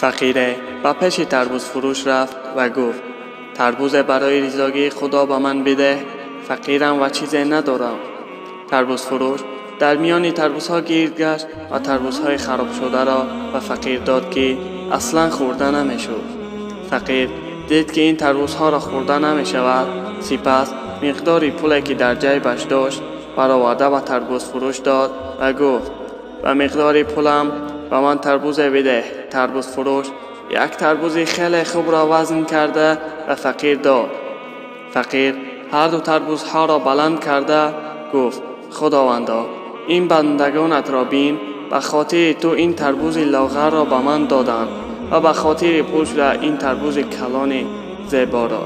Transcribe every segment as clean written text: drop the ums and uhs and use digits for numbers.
Фақире ба пеши тарбузфурӯш рафт ва гуфт: «Тарбузе барои ризогии Худо ба ман бидеҳ, фақирам ва чизе надорам». Тарбузфурӯш дар миёни тарбузҳо гирд гашт ва тарбузҳои харобшударо ба фақир дод, ки аслан хӯрда намешуд. Фақир дид, ки ин тарбузҳоро хӯрда намешавад. Сипас миқдори пуле, ки дар ҷайбаш дошт, бароварда ба тарбузфурӯш дод ва гуфт: «Ба миқдори пулам ба ман тарбузе бидеҳ». Тарбузфурӯш як тарбузи хеле хубро вазн карда ба фақир дод. Фақир ҳарду тарбузҳоро баланд карда гуфт: «Худовандо, ин бандагонатро бин, ба хотири ту ин тарбузи лоғарро ба ман доданд ва ба хотири пул шуда ин тарбузи калони зеборо».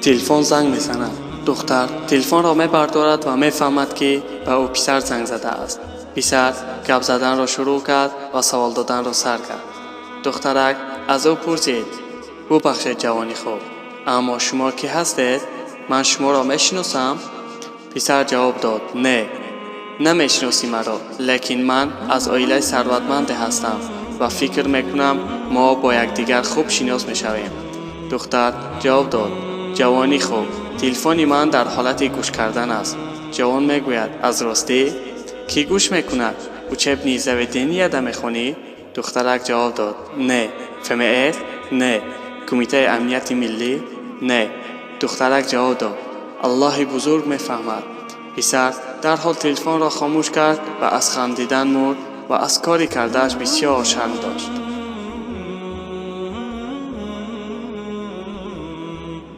Телефон занг мезанад. Духтар телефонро мебардорад ва мефаҳмад, ки ба ӯ писар занг задааст. Писар гап заданро шурӯъ кард ва савол доданро сар кард. Духтарак аз ӯ пурсид: «Бубахшед, ҷавони хуб, аммо шумо кӣ ҳастед? Ман шуморо мешиносам?» Писар ҷавоб дод: «Не, намешиносӣ маро, лекин ман аз оилаи сарватманде ҳастам ва фикр мекунам, мо бо якдигар хуб шинос мешавем». Духтар ҷавоб дод: «Ҷавони хуб, телефони ман дар ҳолати гӯш кардан аст». Ҷавон мегӯяд: «Аз ростӣ? Кӣ гӯш мекунад? Учебный заведенияда мехонӣ?» Духтарак ҷавоб дод: «Не». «ФМС?» «Не». «Кумитаи амнияти миллӣ?» «Не». Духтарак ҷавоб дод: «Аллоҳи бузург мефаҳмад». Писар дарҳол телефонро хомӯш кард ва аз хандидан мурд ва аз кори кардааш бисёр шарм дошт.